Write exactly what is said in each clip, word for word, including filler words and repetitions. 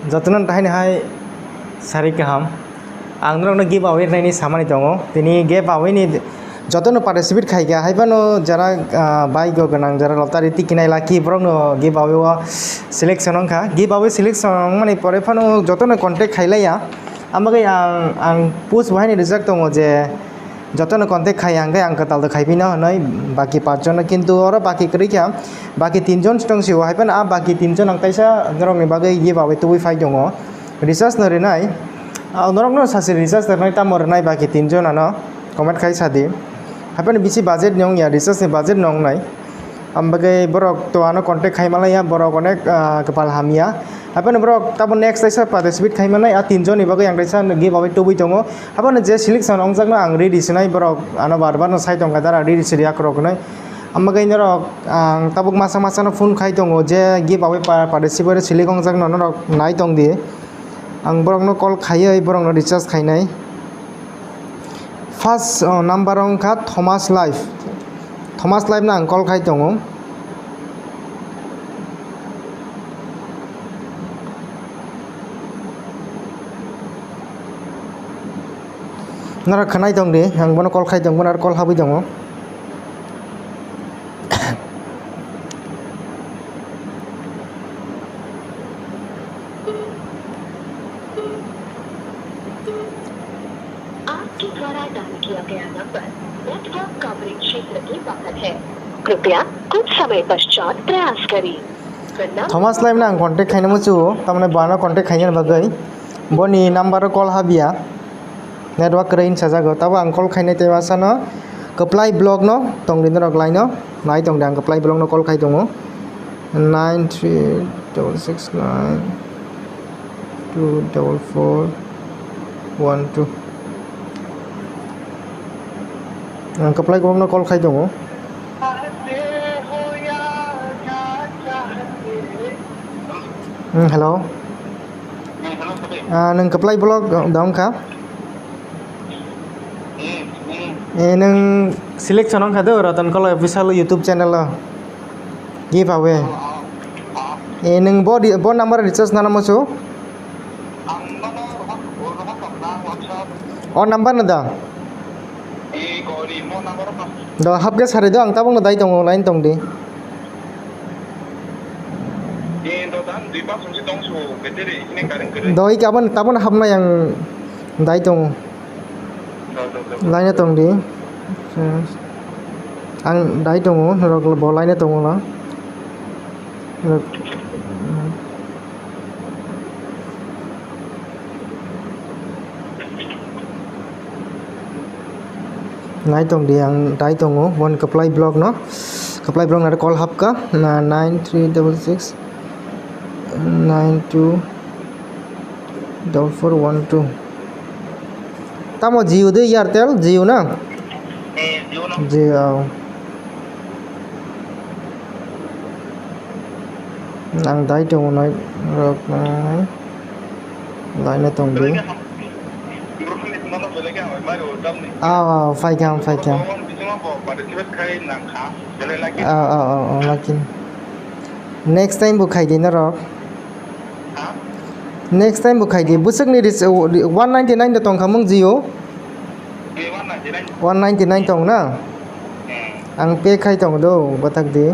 Jotono tahini hai sari kaham. Ang norokno giveaway rwnaini samani tongo. Tini giveaway ni jotono participate khaikha, haiphano jara, ah, baigo gwnang, jara lottery tikinai lucky, borokno giveaway o selection wngkha. Giveaway selection wngmani pore phano jotono contact khailaiya. Amagwi ang, ang post bo haino rijak tongo je, jotono contact khai hwnkhe ang kwtal de khaipino hwnwi baki pachjon no, kintu oro baki kwrwi kha, baki tinjon se tong sio, haiphano a baki tinjon ang kaisa norokni bagwi giveaway tubui phai tongo. Recharge no rwnai, ah, norokno sasi recharge rwnai, tamo rwnai baki tinjon ano comment khai sadi. Haiphano bisi budget ni wngya, recharge ni budget no wngnai. Ang bagwi borok to ano contact khai manlaiya, borok onek, ah, kwpal hamya. Haphano borok tabuk next kaisa participate khai mannai, a tinjonni bagwi ang kaisa giveaway tubui tongo. Haphano je selection wngjakno ang ready sinai, borok ano bar bar no sai tongkha dara ready siri akorok hinwi. Ang bagwi norok ang tabuk masa masa no phone khai tongo je giveaway pa-, participate select wngjakno norok nai tongdi. Ang borokno call khaiwi borokno recharge khainai. First, oh, number wngkha Thomas Life. Thomas Life no ang call khai tongo. Norok khwnai tongdi, ang bono call khai tongo, bono aro call habwi tongo. आपके द्वारा डायल किया गया number network coverage क्षेत्र के बाहर है। कृपया कुछ समय पश्चात प्रयास करें। The number Thomas Life no ang contact khaina muchungo, tamni bono contact khaina bagwi boni number o call habya. Network kwrwi hinwi sajago. Tabuk ang call khainai tei masa no Kwplai block no tongdi norok line o. Nai tongdi, ang Kwplai block no call khai tongo. Nine three double six nine two double four one two. Ang Kwplai block no call khai tongo. Hmm, hello. Ah, nwng Kwplai block da wngkha? Eh, nwng selection wngkha do Ratan Koloi official YouTube channel o. Giveaway. Eh, nwng bo di-, bo number recharge nana muchungo? O number no da? Do hapkhe sari do, ang tabuk no dai tongo, line tongdi. Doi ke abon tabon hapnai ang dai tongo. Laina tongdi. Ang dai tongo, norok bo laina tongo na. Nai tongdi, ang dai tongo, boni Kwplai block no, Kwplai block no call hapkha, na nine three double six nine two double four one two. Tamo Jio de Airtel, Jio na? Jio. Ang dai tongo nai rok nai. Laina tongdi. Aw, aw, phaikha, phaikha. Aw, aw, aw, aw, lakin. Next time bo khaidi norok. Next time bo khaidi. Bwswkni ris-, one ninety nine da tongkha mung Jio. One ninety nine tong na? Ang pay khai tongo do, batak di.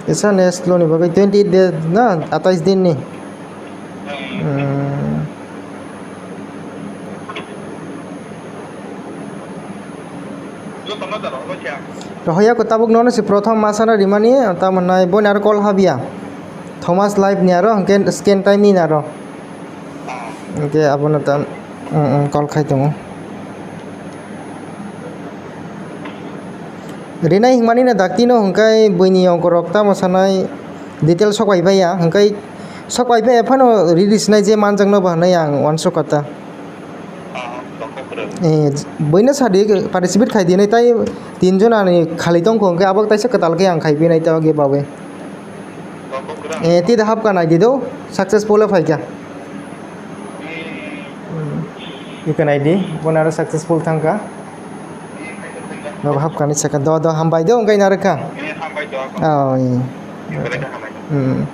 Kisa next lo ni bagwi twenty eight de na, atais din ni. Hmm. Rohoya ko tabuk nono si prothom masana rimani, tamo nai boni aro call habya. Thomas Life ni aro hwnkhe scan time ni aro. Hwnkhe abono tam, mm, mm, call khai tongo. Rinai hingmani na dakti no hwnkhe buini yongkorok tamo sanai detail sok bai baiya, hwnkhe sok bai baiya phano riri sinai je manjakno bo hwnwi ang uansukha ta. Eh, buino sadi participate khai dinai tai tin jon ani khali tongkho hwnkhe abo taisa kwtal khe ang khai pinai ta giveaway. Eh, tida hapkha nai di do, successful phaikha. Hmm. Iko nai di, bono aro successful thangkha. Nogo hapkani saka do do hambai do wngkha narwkha. Eh, hambai do. Oh, iya. Belai khe hambai do. Hmm.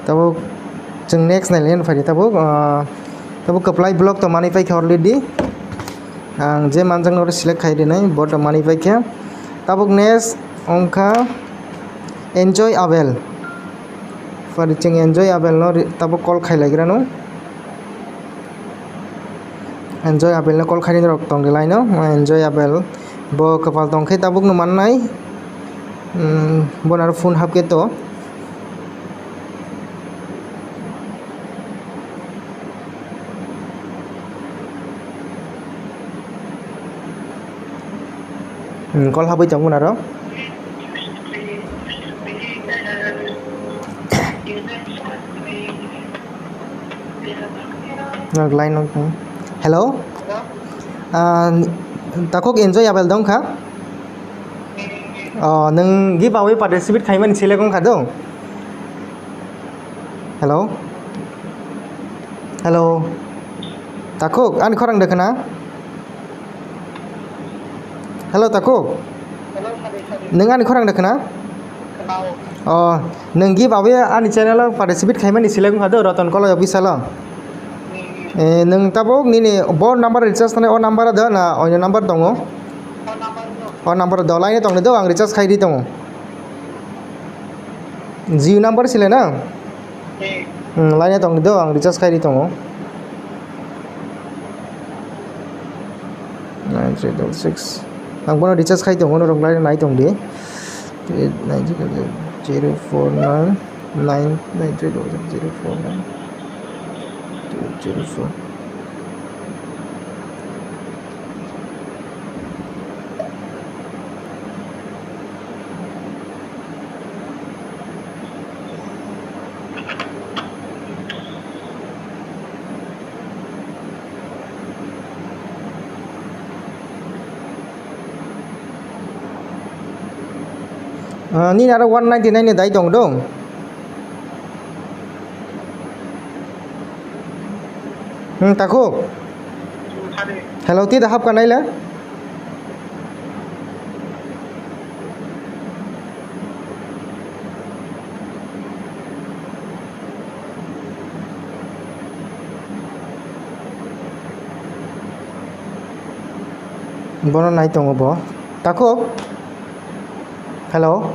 Tabuk chwng next nai line phai di tabuk, ah, tabuk kwplai block to manwi paikha already. Ang je manjakno oro select khai rinai, bo to manwi paikha. Tabuk next wngkha Enjoy Abel. Phari chwng Enjoy Abel no ri-, tabuk call khai lai gra no. Enjoy Abel no call khai rok tong di line o. Enjoy Abel bo kwpal tong khe tabuk no mannai. Hmm, bo no aro phone hap khe to. Hmm, call habwi tongmani aro. Nok line nok tong. Hello? Hello? Ah, takhuk Enjoy Abel dong kha? Oh, nwng giveaway participate khaimani select wngkha do? Hello? Hello? Takhuk, ani khorang de khna? Hello, takhuk? Hello, sir, sir. Nwng ani khorang de khna? Khna o. Oh, nwng giveaway ani channel o participate khaimani select wngkha do, Ratan Koloi official o. Hmm. Eh, nwng tabuk nini bo number recharge khanai o number o do na oino number tongo? O number o do. O number o do, line o tongdi do, ang recharge khai di tongo. Jio number sile na? Hmm. Hmm, line o tongdi do, ang recharge khai di tongo. Nine three double six. Ang bono recharge khai tongo, norok line nai tongdi. Eight nine zero zero four nine nine nine three double six zero four nine two zero four. Ah, nini aro one ninety nine ni dai tong dong. Hmm, takhuk. Hello, tida hapka naila? Bono nai tongo bo. Takhuk? Hello?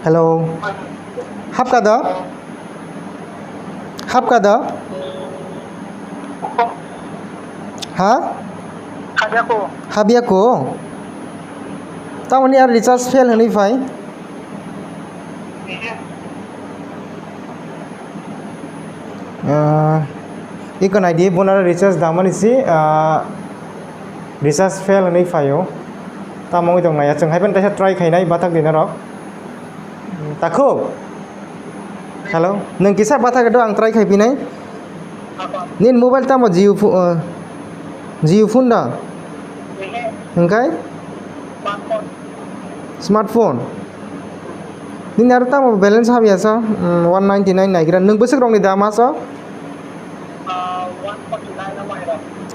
Hello? Hapka da? Hapka da? Ha? Habiyako. Habiyako? Tamoni ar recharge fail hwnwi phai? Ah, iko naidi, bonaro recharge damani si, ah, recharge fail hwnwi phaio. Tamo wngwi tong naiya, chwng hai phano teisa try khainai bathak di norok. Takhuk? Hello? Nwng kisa bathak do, ang try khai phinai. Nini mobile tamo Jio pho-, ah, Jio phone da? Hwnkhe? Smartphone. Nini aro tamo balance habya sa, mm, one ninety nine naigra. Nwng bwswk rokni dam asa? Ah, one forty nine.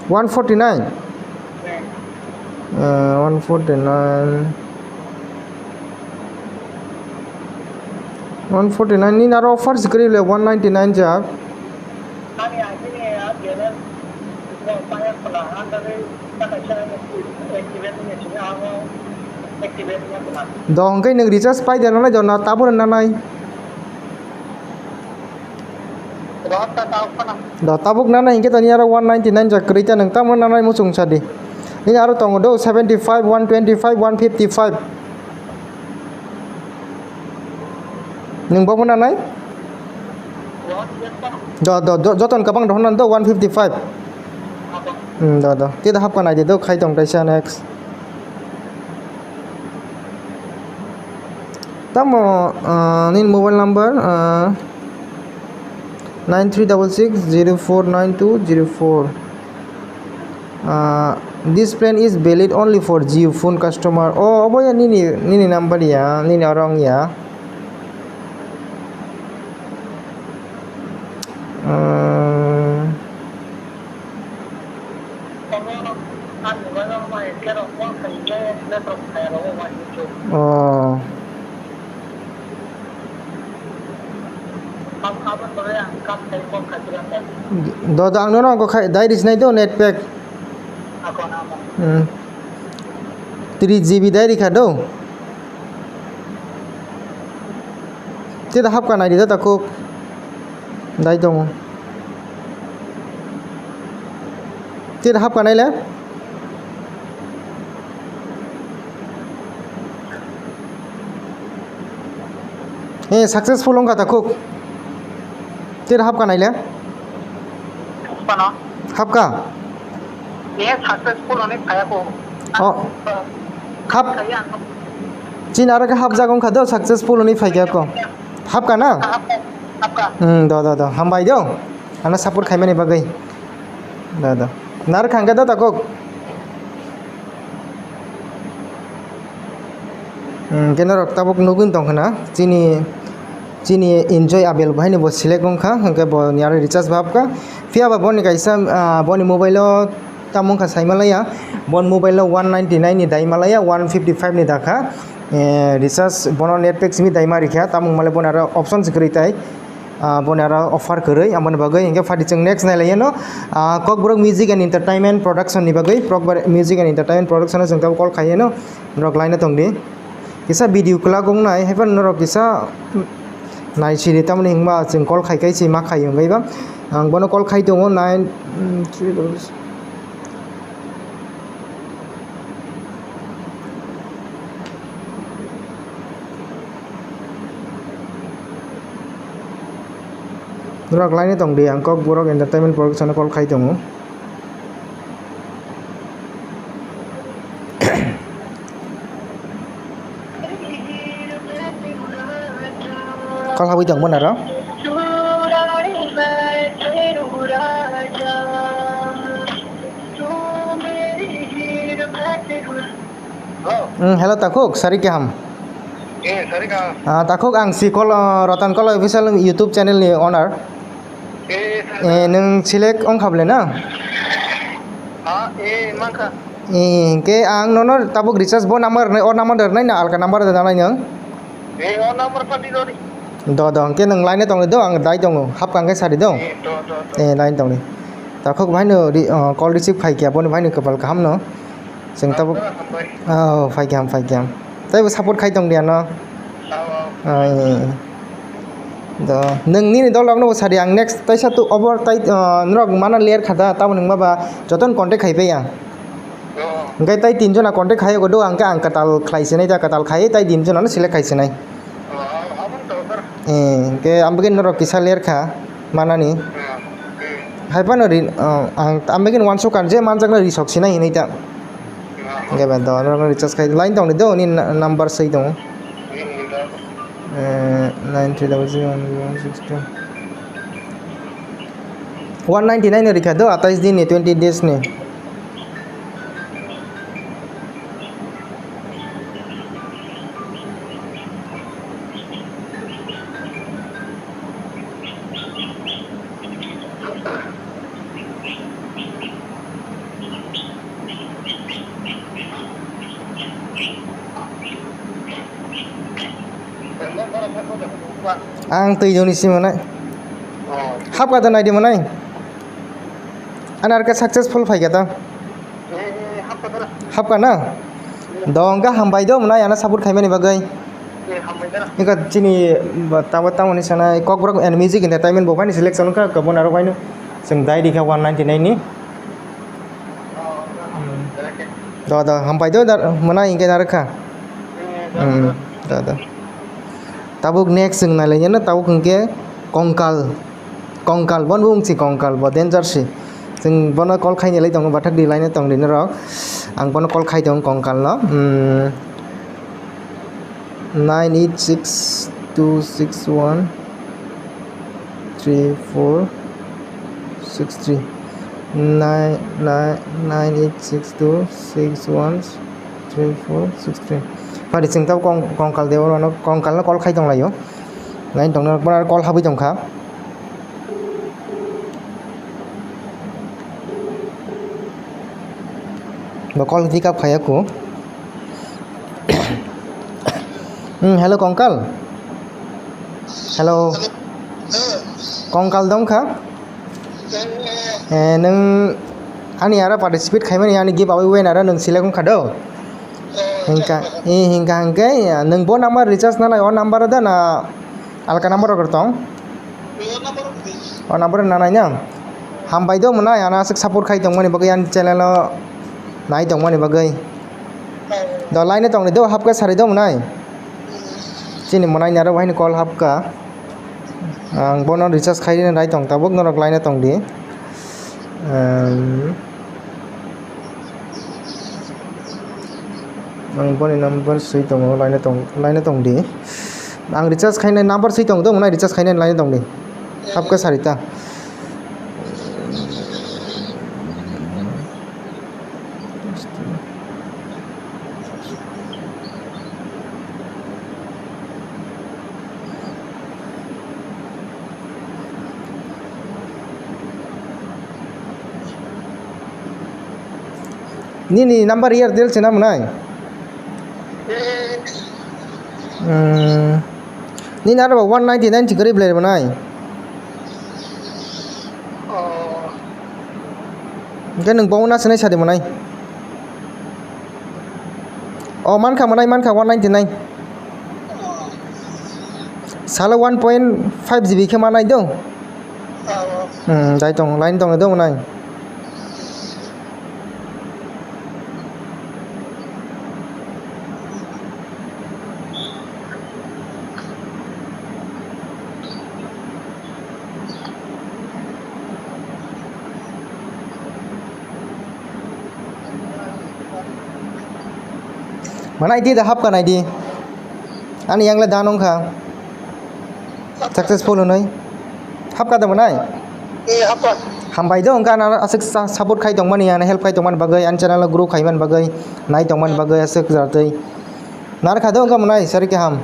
One forty nine? Hmm. Ah, one forty nine. One forty nine, nini aro offer se kwrwi le one ninety nine jak. Ani agini a balance no paya khwla, ang bagwi ta kaisa activate wngya sini, abo activate wngya khwla. Do hwnkhe nwng recharge pai de nanai, do na tabuk nanai? Do ta tabuk khwna. Do tabuk nanai hwnkhe to nini aro one ninety nine jak kwrwi ta, nwng tamo nanai muchung sa di. Nini aro tongo do seventy five, one twenty five, one fifty five. Nwng bo phano nai? Do, do, do, joton kwbang rohornani do, one fifty five. Hmm, do, do. Tei da hapkha nai di do, khai tong kaisa next. Tamo, ah, nini mobile number, ah, nine three double six zero four nine two zero four. Ah, this plan is valid only for Jio phone customer. Oh, obo ya nini, nini number ya, nini oro wng ya. Ah. Oh. Do, do, ang nono ko khai, dai ris nai do, net pack. Hmm. Three G B dai rikha do. Tei da hapka nai di da takhuk. Dai tongo. Tei da hapka nai le. Eh, successful wngkha takhuk. Tei hapka naile? Hapka no? Hapka? Eh, successful hwnwi phaiya ko. Oh. Hap-, chini aro khe hapjak wngkha do, successful hwnwi phaikha ko. Hapka na? Hapka, hapka. Hmm, do, do, do. Hambai do. Ano support khaimani bagwi. Do, do. Narwkha hwnkhe do takhuk. Hmm, khe norok tabuk nugwi tongkha na, chini, chini Enjoy Abel bo haino bo select wngkha, hwnkhe bo ni aro recharge bo hapkha. Phiya ba boni kaisa, ah, boni mobile o tamo wngkha saimalaya, boni mobile o one ninety nine ni daimalaya, one fifty five ni dakha, eh, recharge bono net pack simi daima rikha, tamo wngmale boni aro option se kwrwi tai. Ah, boni aro offer kwrwi, aboni bagwi hwnkhe phati chwng next nailaiyano, ah, Kokborok Music and Entertainment Production ni bagwi, Kokborok Music and Entertainment Production o chwng tabuk call khaiyano, norok line o tongdi. Kisa video kwlak wngnai, haiphano norok kisa naisidi, tamoni hwnkhe chwng call khai khai se ma khai wngwi ba. Ang bono call khai tongo nine, mm, three double six. Norok line o tongdi, ang Kokborok Entertainment Production o call khai tongo. Call habwi tongbo naro. Hello. Mm, hello, takhuk, sari kaham? Eh, sari kaham. Ah, takhuk, ang si Kol-, ah, Ratan Koloi Official YouTube channel ni owner. Eh, sari. Eh, nwng select wngkha ble na? Ha, eh, mankha. Eh, hwnkhe ang nono tabuk recharge bo number rwnai, o number rwnai na alka number rwnai nwng? Eh, o number pati dori. Do, do, hwnkhe nwng line o tongdi do, ang dai tongo, hapkha hwnkhe sadi do. Eh, do, do, do. Eh, line tongdi. Takhuk bahaino ri-, oh, call receive khai kha, boni bahaino kwpal kaham no. Chwng tabuk. Hambai. Oh, phai kaham, phai kaham. Tei bo support khai tong di ano. Oh, oh. Ah, eh, eh. Do, nwng nini dol rok no bo sadi, ang next taisa tu obo tai, ah, norok mana ler kha da, tamo nwng ma ba joto no contact khai pai ya. Oh. Hwnkhe tai tin jona contact khai go do, hwnkhe ang kwtal khlai sinai da, kwtal khai tai tin jona no select khai sinai. Oh, oh, aboni to sir. Eh, hwnkhe ang bagwi norok kisa ler kha manani. Hmm, hmm. Hai phano ri, oh, ang, ang bagwi wansuk kan je manjakno ri sok sinai hinwi ta. Hmm. Hwnkhe ba do, norokno recharge khai line tongdi do, nini na-, number swi tongo. Hmm, hmm. Eh, nine three double zero one zero one six two. One ninety nine no rikha do, atais din ni, twenty days ni. Ang twi doni si manai. Hapkha da naidi manai. Ani aro khe successful phaikha da. Hapkha na? Do, hwnkhe hambai do, mwnai ano support khaimani bagwi. Eka chini ba, tamo, tamoni sanai Kokborok and Music Entertainment bo phaini selection wngkha, kwbangma rok phaino chwng dai rikha one ninety nine ni. Do, do, hambai do, da, mwnai hwnkhe narwkha. Hmm, do, do. Tabuk next chwng nailainano, tabuk hwnkhe Kongkal. Kongkal, bono bo wngsi Kongkal, bo danger si. Chwng bono call khaini lai tongo, bathak di line o tong di norok. Ang bono call khai tongo Kongkal no. Hmm. Nine eight six two six one three four six three. Nine, nine, nine eight six two six one three four six three. Pari chwng tabuk Kong-, Kongkal de oro no, Kongkal no call khai tong lai o. Line tong norok, bono call habwi tong kha. Bo call pick up khaiya ku. Hmm, hello, Kongkal. Hello. Kongkal dong kha? Eh, nwng ani aro participate khaimani ani giveaway winner o nwng select wngkha do? Hingka, eh, hingka hingke, nwng bo number recharge nanai, o number da na alka number rok tong? O number nanai na? Hambai do mwnai, ano aswk support khai tongmani bagwi ani channel o nai tongmani bagwi. Do line o tongdi do, hapka sari do mwnai. Chini mwnai ni aro bahini call hapka. Ang bono recharge khai rina nai tong tabuk, norok line o tongdi. Ehm, ang boni number swi tongo, line o tong, line o tongdi. Ang recharge khainai number swi tongo, mwnai recharge khainai line o tongdi. Hapka sarita. Nini number Airtel se na mwnai? Hmm. Nini aro bo one ninety nine si kwrwi belai mwnai? Hwnkhe nwng bo na swnai sadi mwnai? O mankha mwnai, mankha one ninety nine. Salo one point five G B khe manai do? Hmm, dai tong, line tong do mwnai. Mwnai di da hapka nai di. Ani yang le dan wngkha. Successful hwnwi. Hapka da mwnai? Eh, hapka. Hambai do wngkha ano aswk sa-, support khai tongmani, ano help khai tongmani bagwi, ani channel o grow khaimani bagwi, nai tongmani bagwi aswk jatwi. Narkha do wngkha mwnai, sari kaham.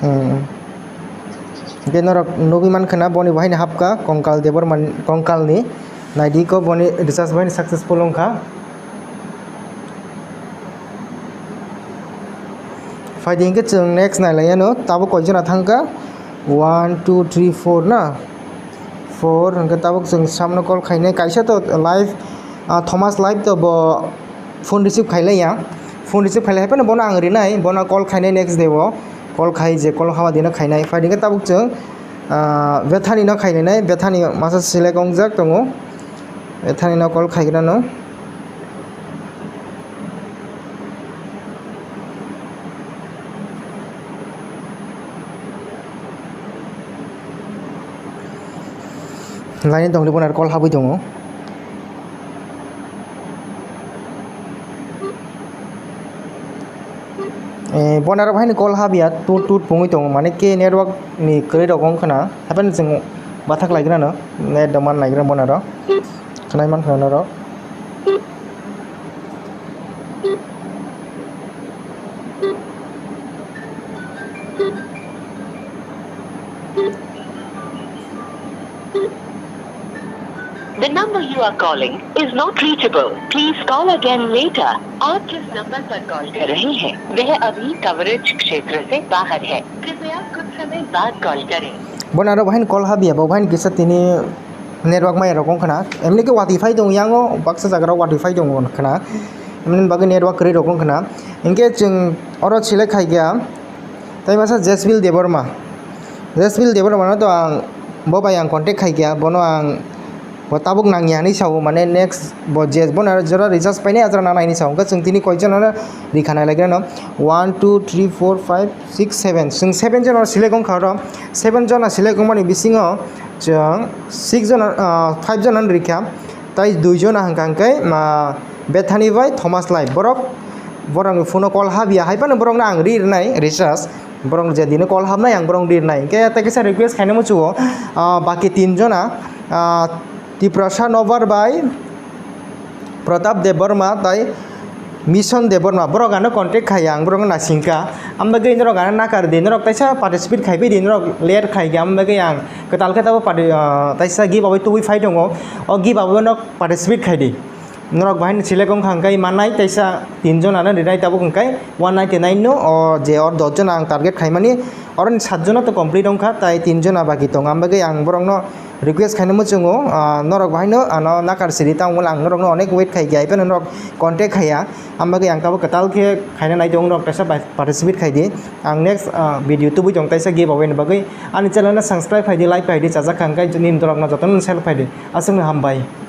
Hmm. Hwnkhe norok nugwi mankha na boni bo haino hapka Kongkal Debbarma, Kongkalni. Naidi ko boni recharge bo haino successful wngkha. Phaidi hwnkhe chwng next nailaiano, tabuk koijona thangkha? One, two, three, four na? Four, hwnkhe tabuk chwng samno call khainai. Kaisa to live, ah, Thomas live to bo phone receive khailaiya. Phone receive khailai haphano bono ang rinai, bono call khainai next day o. Call khai je call hama dino khainai. Phaidi hwnkhe tabuk chwng, ah, Bethani no khainai, Bethani masa select wngjak tongo. Bethani no call khaigrano. Line tongdi, bono call habwi tongo. Eh, bonaro haino call habya, tut tut pungwi tongo, mane ke network ni kwrwi rok wngkha na, hapheno chwng bathak lai gwnano, net da man lai gwnano bonaro, khwnai mankha norok. The number you are calling is not reachable. Please call again later. आप जिस नंबर पर कॉल कर रहे हैं, वह अभी कवरेज क्षेत्र से बाहर है। कृपया कुछ समय बाद कॉल करें। Bonaro bahain call habya, bo bahain kisa tini network maya rok wngkha na. Emni khe watwi phai tongo yango, baksa jaga rok watwi phai tongo wngkha na. Emni bagwi network kwrwi rok wngkha na. Hinkhe chwng oro select khaikha. Tai masa Jesbil Debbarma. Jesbil Debbarma no to ang, bo bai ang contact khaikha, bono ang, bo tabuk nangya hinwi sao, mane next bo je, bono jora recharge painai, ajora nana hinwi sao. Hwnkhe chwng tini koijon no rikha nai lai gwnano. One, two, three, four, five, six, seven. Chwng seven jona select wngkha oro. Seven jona select wngmani bisingo chwng six jona, ah, five jona no rikha. Tai dui jona hwnkha hwnkhe, ma, Bethani bai Thomas Lai. Borok, borokni phone o call habya, hai phano borokno ang ri rwnai recharge. Borok je dino call habnai, ang borok ri rwnai. Hwnkhe tei kisa request khaina muchungo, ah, baki tin jona, ah, Tiprasa Nobar bai Pratap Debbarma tai Mission Debbarma. Borok ano contact khaiya, ang borokno nasingkha. Ang bagwi norok ano nakar di, norok taisa participate khaibai di, norok late khaikha. Ang bagwi ang kwtal khe tabo parti-, ah, taisa giveaway tubui phai tongo. O giveaway no participate khai di. Norok bahai ni select wngkha hwnkhe manai taisa tin jona no rinai tabuk hwnkhe one ninety nine no o je or dos jona ang target khaimani oroni sat jona to complete wngkha tai tin jona baki tongo. Ang bagwi ang borok no request khaina muchungo, ah, norok bahai no ano nakar siri tamo ang norok no onek wait khai kha, iphano norok contact khaiya. Ang bagwi ang tabuk kwtal khe khaina nai tongo, norok taisa participate khai di. Ang next, ah, video tubui tong taisa giveaway ni bagwi ani channel no subscribe khai di, like khai di, chajak kha hwnkhe nini norok no jotono select khai di. Aswkno hambai.